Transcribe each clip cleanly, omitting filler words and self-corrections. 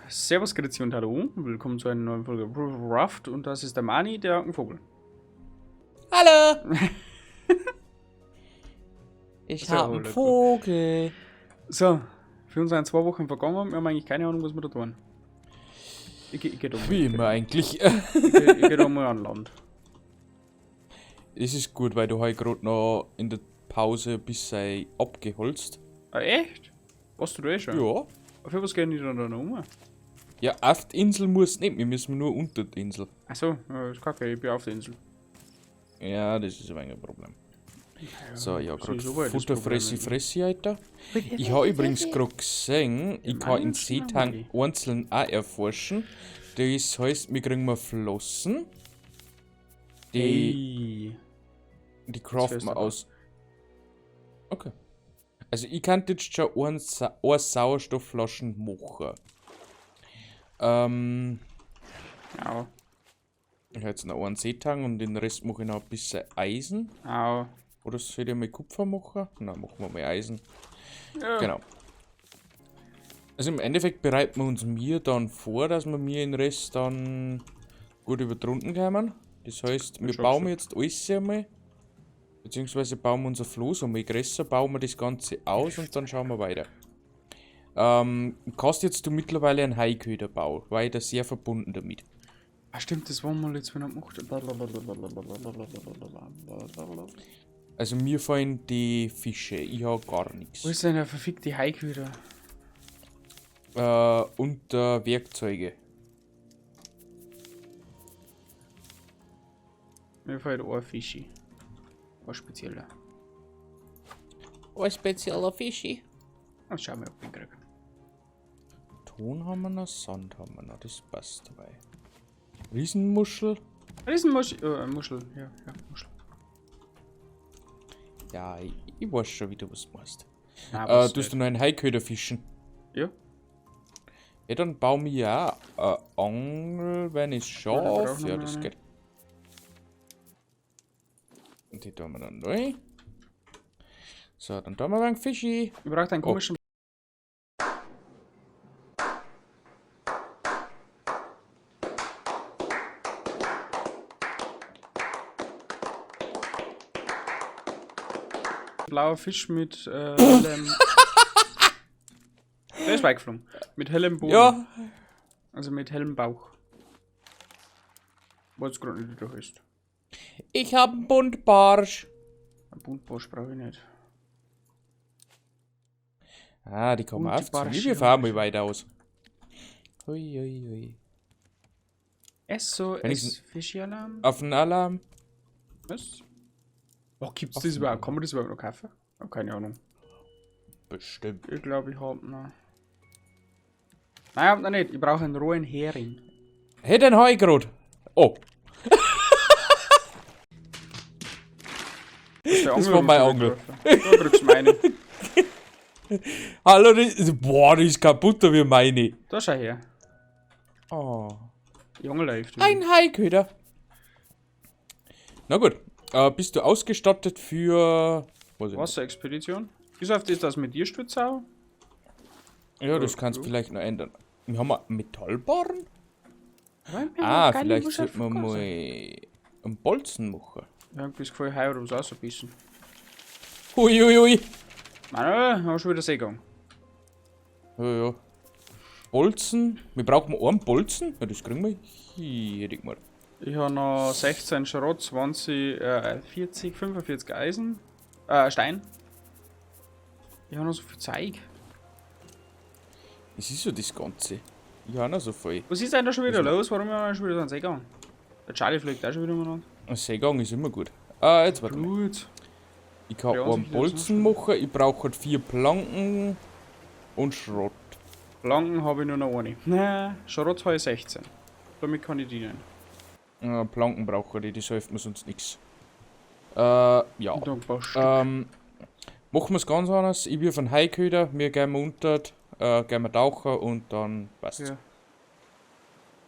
Servus, Grüezi und hallo. Willkommen zu einer neuen Folge Raft und das ist der Mani, der hat einen Vogel. Hallo! Ich So, habe einen lecker. Vogel. So, für uns sind 2 Wochen vergangen, wir haben eigentlich keine Ahnung, was wir da tun. Ich geh da mal, Wie immer eigentlich. ich geh da mal an Land. Es ist gut, weil du heute gerade noch in der Pause ein bisschen abgeholzt. Ah, echt? Warst du da eh schon? Ja. Für was gehen die dann da noch um? Ja, auf die Insel muss nicht, wir müssen nur unter die Insel. Achso, ja, ist kacke, ich bin auf der Insel. Ja, das ist ein wenig ein Problem. So, ja, das gerade ist aber das Futter Problem fressi eigentlich. fressi, Alter. Ich habe übrigens gerade gesehen, ich kann in Seetang einzeln auch erforschen. Das heißt, wir kriegen mal Flossen. Die, Ey. die craften wär's wir aber. aus. Okay. Also ich kann jetzt schon eine Sauerstoffflaschen machen. Au. Ich habe jetzt noch einen Seetang und den Rest mache ich noch ein bisschen Eisen. Au. Oder soll ich mal Kupfer machen? Na, machen wir mal Eisen. Ja. Genau. Also im Endeffekt bereiten wir uns mir dann vor, dass wir mir den Rest dann gut über die Runden kommen. Das heißt, wir schon bauen gesagt. jetzt alles einmal. Beziehungsweise bauen wir unser Floß einmal größer, bauen wir das Ganze aus und dann schauen wir weiter. Kannst jetzt du mittlerweile einen Haiköder bauen, weil ich da sehr verbunden damit. Ah, stimmt, das war mal jetzt wieder gemacht. Also mir fallen die Fische, ich habe gar nichts. Wo ist denn der verfickte Haiköder? Unter Werkzeuge. Mir fällt ein Fischi. Ein spezieller. Ein spezieller Fischi. Dann schauen wir, ob ich ihn krieg. Ton haben wir noch, Sand haben wir noch, das passt dabei. Riesenmuschel. Riesenmuschel. Muschel, ja, ja, Muschel. Ja, ich weiß schon wieder, was du meinst. Nein, was Tust du noch einen Haiköder fischen? Ja. Ja, dann bauen wir ja auch eine Angel, wenn ich es Ja, da schaffe. brauchen Ja, wir das eine. geht. Und die tun wir dann neu. So, dann tun wir einen Fischi. Ich brauche einen Oh. komischen. Blauer Fisch mit hellem. Der ist weggeflogen. Mit hellem Boden. Ja, Also mit hellem Bauch. Weiß gerade nicht, wie der heißt. ich hab einen Buntbarsch. Ein Buntbarsch brauche ich nicht. Ah, die kommen auf. Buntbarsche Wir fahren mal weiter aus. Hui, hui, hui. SOS Wenigstens- Fischi-Alarm? Auf den Alarm. Was? Oh, gibt's das überhaupt? Kann man das überhaupt noch kaufen? Oh, keine Ahnung. Bestimmt. Ich glaube, ich hab noch. Nein, ich hab noch nicht. Ich brauche einen rohen Hering. Hey, den hab ich grad. Oh, Das, Das war meine Angel. Da kriegst du meine. Hallo, das ist, boah, das ist kaputter wie meine. Da schau her. Oh. Die Angel läuft. Ein Haiköder. Na gut. Bist du ausgestattet für. Weiß ich nicht. Wasserexpedition. Ist auf das, das mit dir Stützau? Ja, das kannst du vielleicht noch ändern. Wir haben einen Metallbarren? Ah, vielleicht sollten wir mal einen Bolzen machen. Ich hab das Gefühl, heuer was rausgebissen. Hui, hui, hui. Nein, haben wir schon wieder Seegang. Ja, ja. Bolzen. Wir brauchen einen Bolzen. Ja, das kriegen wir hier, hätte ich mal. Ich habe noch 16 Schrott, 20, 40, 45 Eisen. Stein. Ich habe noch so viel Zeug. Es ist so das Ganze. Ich habe noch so viel. Was ist denn da schon wieder los? Warum haben wir schon wieder so einen Seegang? Der Charlie fliegt auch schon wieder umeinander. Ein Seegang ist immer gut. Ah, jetzt warte mal. Blut. Ich kann Ja, einen sicher, das Bolzen machen, ich brauche halt 4 Planken und Schrott. Planken habe ich nur noch eine. Na, Schrott habe ich 16. Damit kann ich dienen. Ja, Planken brauche ich, das hilft mir sonst nichts. Ja. Und noch ein paar Stück. Machen wir es ganz anders. Ich wirf einen Haiköder, wir gehen unter, gehen wir tauchen und dann passt's. Ja.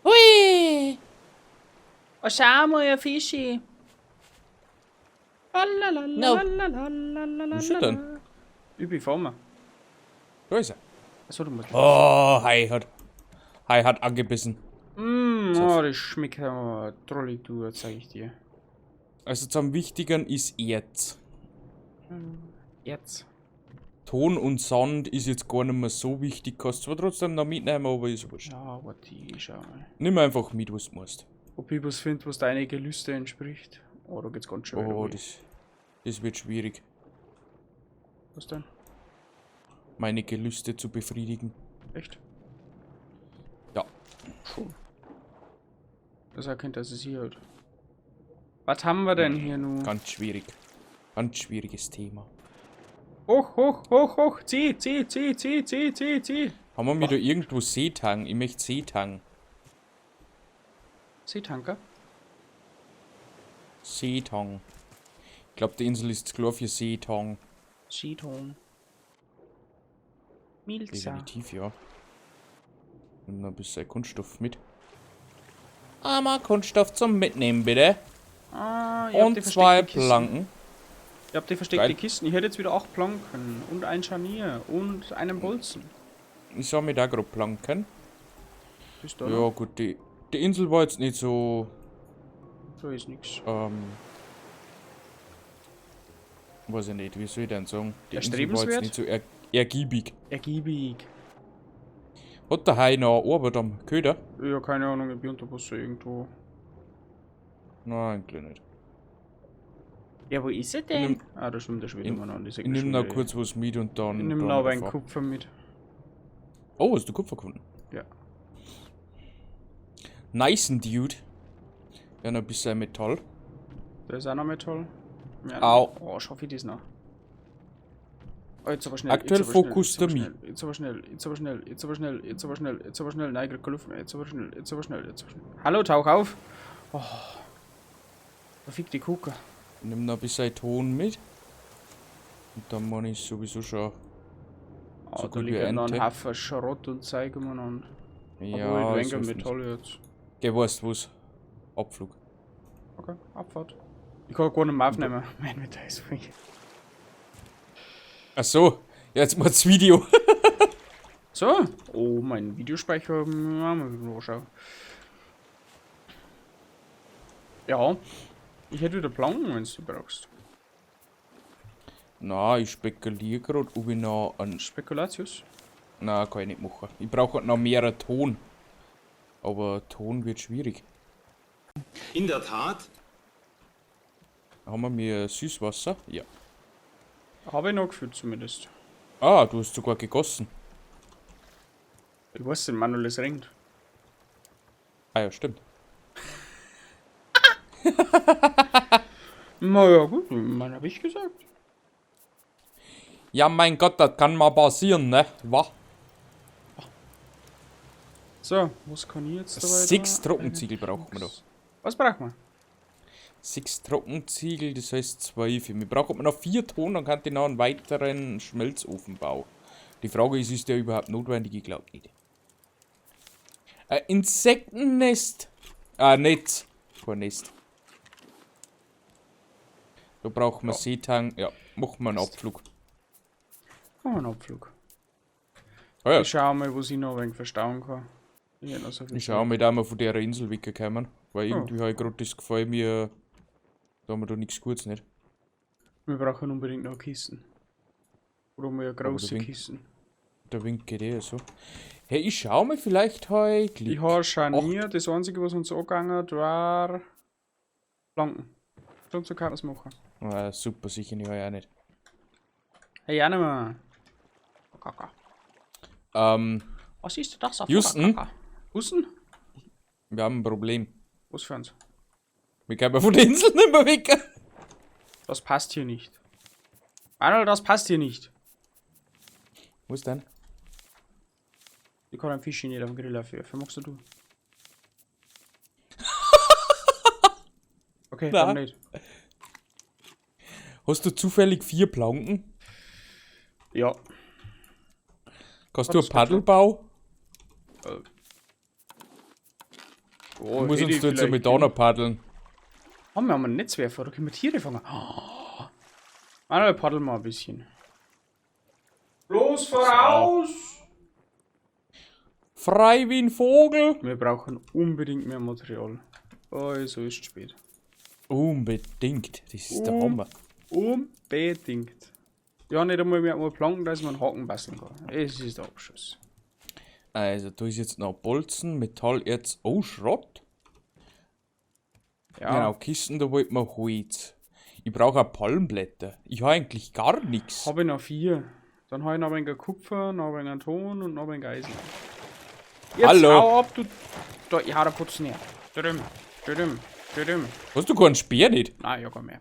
Hui! Oh, schau mal, ein Fischi. No. Wo ist er denn? Ich bin vor mir. Da ist er. Achso, du musst. Oh, Hai hat. Hai hat angebissen. Oh, das schmeckt aber drollig, du, das zeig ich dir. Also zum Wichtigen ist Erz. Erz. Ton und Sand ist jetzt gar nicht mehr so wichtig. Kannst zwar trotzdem noch mitnehmen, aber ist wurscht. Ja, warte, ich schau mal. Nimm einfach mit, was du musst. Ob ich was finde, was deine Gelüste entspricht. Oh, da geht's ganz schön. Oh, das wird schwierig. Was denn? Meine Gelüste zu befriedigen. Echt? Ja. Schon. Das erkennt, dass es hier halt. Was haben wir denn hier nun? Ganz schwierig. Ganz schwieriges Thema. Hoch, hoch, hoch, hoch! Zieh, zieh, zieh, zieh, zieh, zieh, zieh! Haben wir wieder irgendwo Seetang? Ich möchte Seetang. Seetanker? Seetang. Ich glaube, die Insel ist zu klar für Seetang. Seetang. Milza. Definitiv, ja. Nimm noch ein bisschen Kunststoff mit. Einmal Kunststoff zum Mitnehmen, bitte. Ah, ich hab die Und 2 versteckte Kisten. Planken. Ich hab die versteckte Geil. Kisten. Ich hätte jetzt wieder 8 Planken und ein Scharnier und einen Bolzen. Ich sag mir da gerade Planken. Bist du Ja, noch? gut, die Insel war jetzt nicht so. So ist nix. Weiß ich nicht, wie soll ich denn sagen? Die Insel war jetzt Erstrebenswert? nicht so ergiebig. Ergiebig. Hat der Hai noch Arbeit am Köder? Ja, keine Ahnung, ich bin unter Wasser irgendwo. Nein, eigentlich nicht. Ja, wo ist er denn? Ah, da schwimmt er schon wieder immer noch. Ich nehme noch kurz was mit und dann. Ich nehme noch ein Kupfer mit. Oh, hast du Kupfer gefunden? Ja. Nice, Dude. Ja, noch ein bisschen Metall. Da ist auch noch Metall. Ja, Au. Oh, schaffe ich das noch? Oh, jetzt aber schnell. Aktuell jetzt aber schnell, Fokus jetzt aber der Mi. schnell, jetzt aber schnell, jetzt aber schnell, jetzt aber schnell, jetzt aber schnell, jetzt aber schnell. Nein, ich krieg keine Luft mehr. Jetzt aber schnell, jetzt aber schnell, jetzt aber schnell. Hallo, tauch auf! Oh. Verfickte Kucke. Ich nehme noch ein bisschen Ton mit. Und dann mache ich sowieso schon. Oh, So da gut wie liegt noch ein Ente. Haufen Schrott und Zeug umeinander. Ja, Obwohl, ich ist weniger was Metall jetzt. Geh, weißt du was? Abflug. Okay, Abfahrt. Ich kann gar nicht mehr aufnehmen. Mein Metall ist voll. Ach so, jetzt mal das Video. So. Oh, mein Videospeicher. Ja, mal schauen. Ja. Ich hätte wieder Planken, wenn du brauchst. Na, ich spekuliere gerade, ob ich noch einen. Spekulatius. Na, kann ich nicht machen. Ich brauche halt noch mehr Ton. Aber Ton wird schwierig. In der Tat. Haben wir mehr Süßwasser? Ja. Habe ich noch gefüllt zumindest. Ah, du hast sogar gegossen. Ich weiß nicht, Manuel, es regnet. Ah ja, stimmt. Na ja, gut, man hab ich gesagt. Ja, mein Gott, das kann mal passieren, ne? Was? So, was kann ich jetzt dabei? 6 da? Trockenziegel brauchen wir noch. Was brauchen wir? 6 Trockenziegel, das heißt 2. Wir brauchen noch 4 Ton, dann kann ich noch einen weiteren Schmelzofen bauen. Die Frage ist, ist der überhaupt notwendig? Ich glaub nicht. Ein Insektennest. Ah, Netz. Kein Nest. Da brauchen wir Ja. Seetang. Ja, machen wir einen Abflug. Machen wir einen Abflug. Ah, ja. Ich schau mal, wo ich noch ein wenig verstauen kann. Ich hätte noch so viel Ich schau mal, da wir von der Insel weggekommen. Weil Oh. irgendwie habe ich gerade das Gefühl, mir. Da haben wir da nichts Gutes, nicht? Wir brauchen unbedingt noch Kisten. Oder mal eine große der Wind- Kisten. Der Wind geht eh so. Hey, ich schau mal vielleicht heute Glück. Ich habe Scharnier, das einzige, was uns angegangen hat, war Planken. Schon so kann man es machen. Ah, super, sicher nicht, auch nicht. Hey, auch nicht mehr. Kaka. Was ist das? Houston? Houston? Wir haben ein Problem. Was für eins? Wir kommen von der Insel nicht mehr weg. Das passt hier nicht. Manuel, das passt hier nicht. Was denn? Ich kann einen Fisch nicht auf den Grill aufwerfen. Magst du? Okay, Na. dann nicht. Hast du zufällig 4 Planken? Ja. Kannst Oh, du das ein geht Paddel bauen? Oh, Du musst hätte uns ich da jetzt vielleicht mit da paddeln. Oh, wir haben einen Netzwerfer, da können wir Tiere fangen. Oh. Manuel, paddel mal ein bisschen. Los voraus! Frei wie ein Vogel. Wir brauchen unbedingt mehr Material. Oh, so ist es spät. Unbedingt. Das ist der Hammer. Unbedingt. Ja, nicht einmal mehr Planken, dass man einen Haken basteln kann. Es ist der Abschuss. Also, da ist jetzt noch Bolzen, Metallerz, oh, Schrott. Ja, Genau, Kisten, da wollte man Holz. Ich brauche auch Palmblätter. Ich habe eigentlich gar nichts. habe ich noch 4. Dann habe ich noch ein wenig Kupfer, noch ein wenig Ton und noch ein wenig Eisen. Jetzt Hallo. hau ab, du. Da, ich hau da kurz näher. Dürüm, dürüm, dürüm. Hast du keinen Speer nicht? Nein, ja, gar mehr.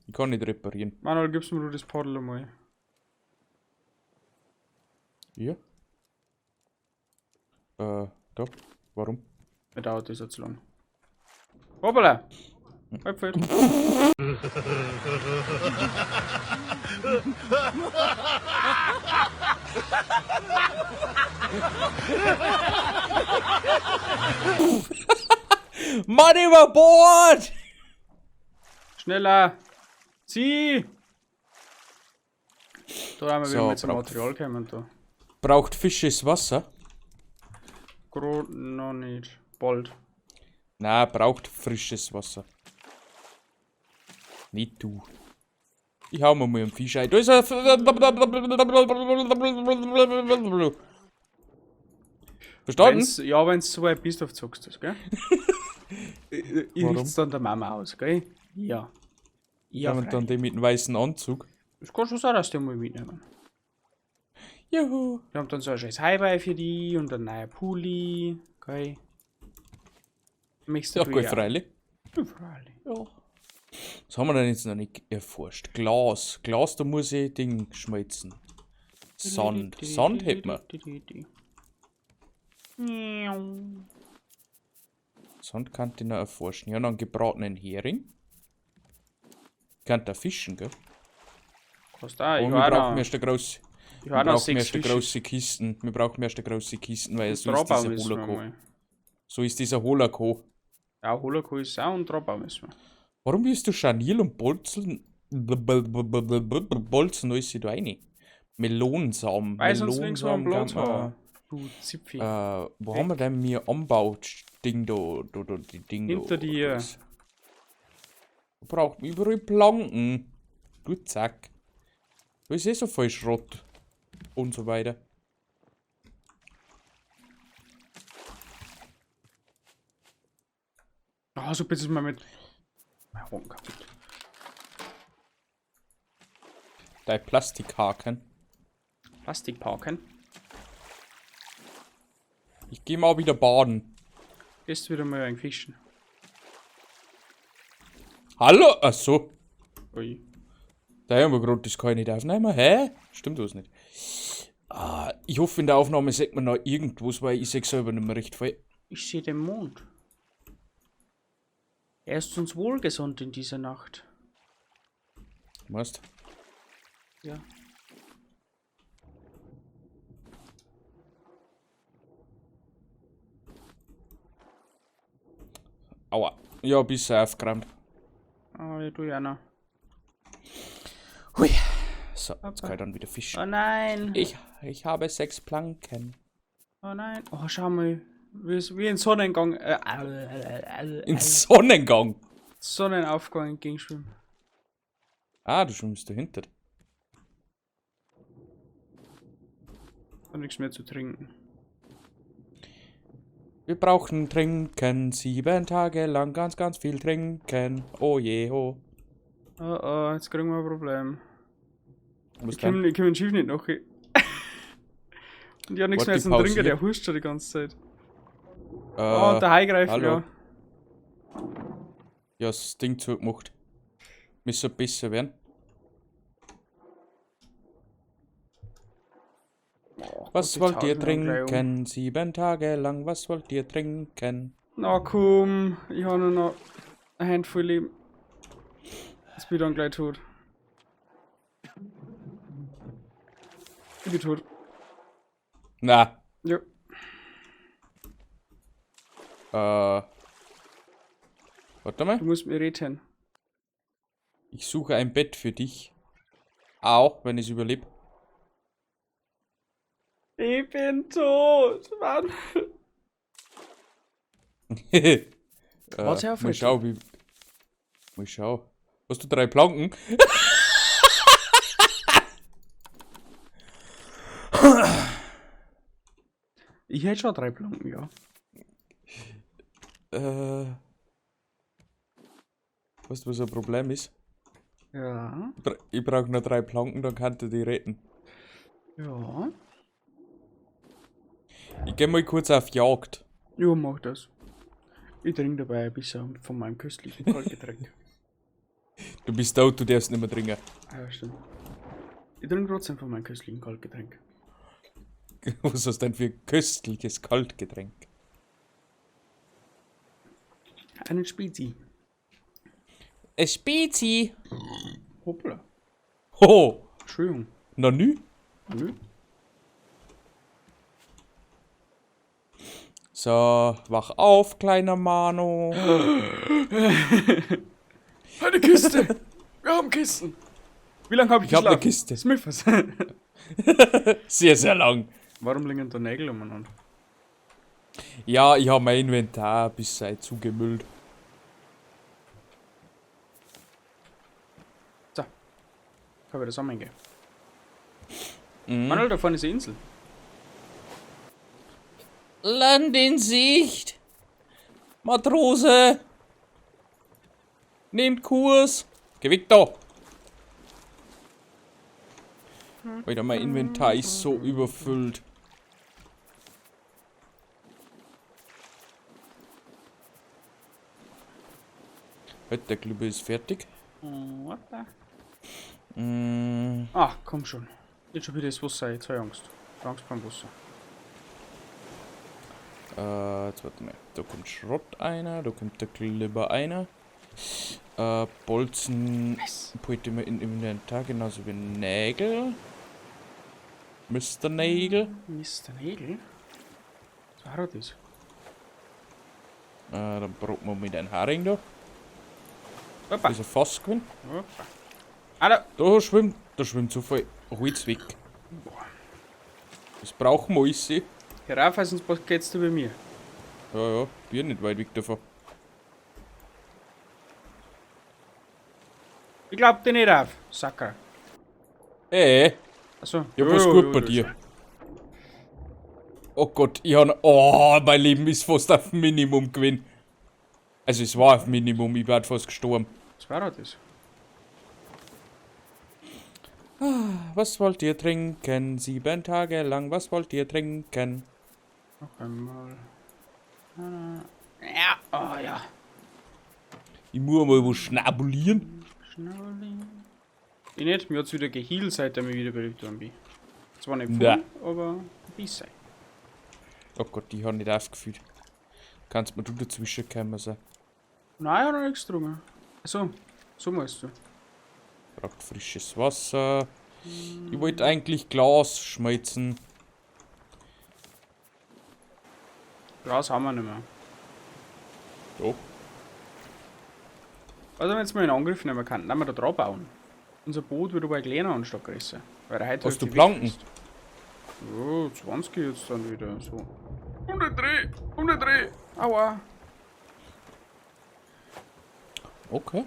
Ich kann nicht reparieren. Manuel, gibst mir du das Paddel einmal. Ja. Da. Warum? Mir dauert das ja zu lang. Hoppala! Halb. Mann über Bord! Schneller! Zieh! Da haben wir So, wieder mit zum braucht- Material kommen. Da. Braucht fisches Wasser? Grad noch nicht. Bald. Na, braucht frisches Wasser. Nicht du. Ich hau mir mal einen Fisch ein. Da ist er. Verstanden? Wenn's, ja, wenn's zu weit bist, auf zockst du das, gell? Ich Warum? richt's dann der Mama aus, gell? Ja. Ja, Ja, und dann den mit dem weißen Anzug. Das kann schon sein, dass die mal mitnehmen. Juhu. Wir haben dann so ein scheiß Highball für die und ein neuer Pulli, gell? Möchtest Ja, du gut, ja. freilich. Ja, freilich. Ja. Was haben wir denn jetzt noch nicht erforscht? Glas. Glas, da muss ich Ding schmelzen. Sand. Sand hätten wir. Sand kann ich noch erforschen. Ja, noch einen gebratenen Hering. Kann da fischen, gell? Kostet auch. Ich Aber wir habe brauchen noch, erst eine große, ich wir habe noch brauchen 6 erst eine Fische. große Kisten. Wir brauchen erst eine große Kisten, weil so ist Drabbau dieser müssen wir Holako. mal. So ist dieser Holako. Ja, Holako ist auch und Drabbau müssen wir. Warum bist du Scharnier und Bolzen? Bolzen alles da rein? Melonensamen. Weil sonst nirgends mehr einen Platz kann man- haben. Du Zipfi. Wo haben wir denn mir Anbau-Ding da, die Ding Hinter da, dir. das? Braucht man überall Planken. Du zack. Da ist eh so viel Schrott. Und so weiter. Ah, so bitte ist mal mit. Mein Haken kaputt. Dein Plastikhaken. Plastikparken. Ich geh mal wieder baden. Gehst wieder mal ein Fischen. Hallo? Ach so. Ui. Da haben wir gerade das kann ich nicht aufnehmen. Hä? Stimmt was nicht. Ah, ich hoffe, in der Aufnahme sieht man noch irgendwas, weil ich sehe selber nicht mehr recht viel. Ich sehe den Mond. Er ist uns wohlgesonnen in dieser Nacht. Weißt? Ja. Aua. Ja, bisschen aufgeräumt. Ah, ich tue ja noch. Hui. So, jetzt kann ich dann wieder fischen. Oh nein. Ich habe 6 Planken. Oh nein. Oh, schau mal. Wie in Sonnengang. In Sonnengang. Sonnenaufgang entgegenschwimmen. Ah, du schwimmst dahinter. Und nichts mehr zu trinken. Wir brauchen trinken, 7 Tage lang ganz, ganz viel trinken. Oh je, oh. Oh, oh, jetzt kriegen wir ein Problem. Was Ich komme dem Schiff nicht nach. Und ich hab nichts Warte, mehr zum pausiert. Trinken, der huscht schon die ganze Zeit. Oh, und der Haigreifer, hallo. ja. Ja, das Ding zugemacht. Müsste besser werden. Oh Was Gott, wollt jetzt ihr haut mich dann gleich um. trinken? 7 Tage lang, was wollt ihr trinken? Na komm, ich habe nur noch eine Handvoll Leben. Jetzt bin ich dann gleich tot. Ich bin tot. Na. Ja. Warte mal. Du musst mir retten. Ich suche ein Bett für dich. Auch, wenn ich es überlebe. Ich bin tot, Mann. Warte auf, Mal schau, wie. Mal schau. Hast du 3 Planken? Ich hätte schon 3 Planken, ja. Weißt du, was ein Problem ist? Ja. Ich brauche nur 3 Planken, dann kann ich die retten. Ja. Ich geh mal kurz auf Jagd. Ja, mach das. Ich trinke dabei ein bisschen von meinem köstlichen Kaltgetränk. Du bist tot, du darfst nicht mehr trinken. Ah, ja, stimmt. Ich trinke trotzdem von meinem köstlichen Kaltgetränk. Was hast du denn für ein köstliches Kaltgetränk? Einen Spezi. Ein Spezi? Hoppla. Hoho. Entschuldigung. Na nü? Nö. So, wach auf, kleiner Mano. Eine Kiste! Wir haben Kisten! Wie lange hab ich Ich hab eine geschlafen? Kiste. Smithers. Sehr, sehr lang. Warum liegen da Nägel umeinander? Ja, ich hab mein Inventar bis seit zugemüllt. So. Kann wieder zusammengehen. Mhm. Manuel, da vorne ist eine Insel. Land in Sicht! Matrose! Nehmt Kurs! Geh weg da! Alter, mein Inventar ist so überfüllt. Halt, der Klüber ist fertig. Oh, what the? Mm. Ach, komm schon. Jetzt schon wieder das Wasser, jetzt hab ich Angst. Ich hab Angst beim Wasser. Jetzt warte mal. Da kommt Schrott einer, da kommt der Glibber einer. Bolzen Nice. Beute wir in Inventar, genauso wie Nägel. Mister Nägel. Mister Nägel? Was war das? Dann proben wir mit einem Haring da. Hoppa. Das ist ein Fass gewesen. Hoppa. Hallo. Da schwimmt so viel Holz weg. Boah. Das brauchen wir alles. Hör auf, sonst geht's du bei mir. Ja, ja, bin nicht weit weg davon. Ich glaub dir nicht auf, Sacker. Ey, Achso. ja, was gut bei dir. Oh Gott, ich hab. Oh, mein Leben ist fast auf Minimum gewesen. Also, es war auf Minimum, ich werd fast gestorben. Was war das? Was wollt ihr trinken? 7 Tage lang, was wollt ihr trinken? Noch einmal. Ja, oh ja. Ich muss mal was schnabulieren. Schnabulieren. Ich nicht, mir hat's wieder geheilt, seit ich mich wiederbelebt worden bin. Zwar nicht voll, Na. aber ein bisschen. Oh Gott, ich hab nicht aufgefühlt. Kannst mir du dazwischen kommen, so. Nein, ich hab noch nichts getrunken. Achso, so meinst du. Braucht frisches Wasser. Ich wollte eigentlich Glas schmelzen. Glas haben wir nicht mehr. Doch. Also wenn jetzt mal in Angriff nehmen kann, dann wir da drauf bauen. Unser Boot wird aber kleiner anstatt größer. Weil er heute Hast halt du die Planken? Weg ist. Oh, 20 jetzt dann wieder. So. Um den Dreh! Um den Dreh! Aua! Okay.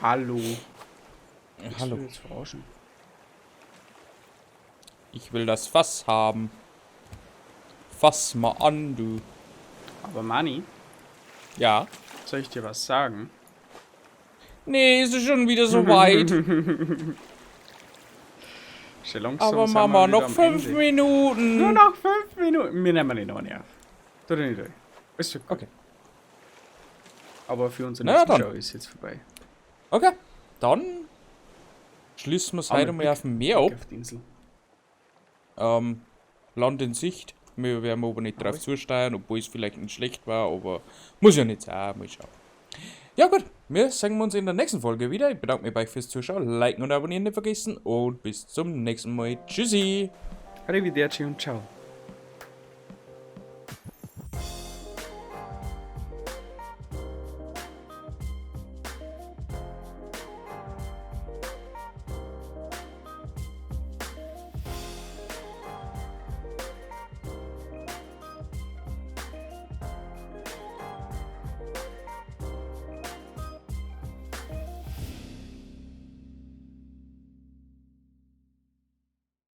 Hallo. Ja, Ich hallo. will jetzt verarschen. Ich will das Fass haben. Fass mal an, du. Aber Manni, Ja? soll ich dir was sagen? Nee, ist es schon wieder so weit. Schon langsam Aber sind wir Mama, wieder noch am 5 Ende. Minuten. Nur noch 5 Minuten. Wir nehmen nicht noch auf. Tu dir nicht weh. Ist okay. Okay. Aber für unsere Na ja, dann. Zuschauer ist jetzt vorbei. Okay, dann schließen wir's Aber heute mal Blick- auf dem Meer ab. Auf die Insel. Land in Sicht. Wir werden aber nicht drauf zusteuern, obwohl es vielleicht nicht schlecht war, aber muss ja nicht sein. Mal schauen. Ja gut, wir sehen uns in der nächsten Folge wieder. Ich bedanke mich bei euch fürs Zuschauen. Liken und abonnieren nicht vergessen und bis zum nächsten Mal. Tschüssi! Arrivederci und ciao.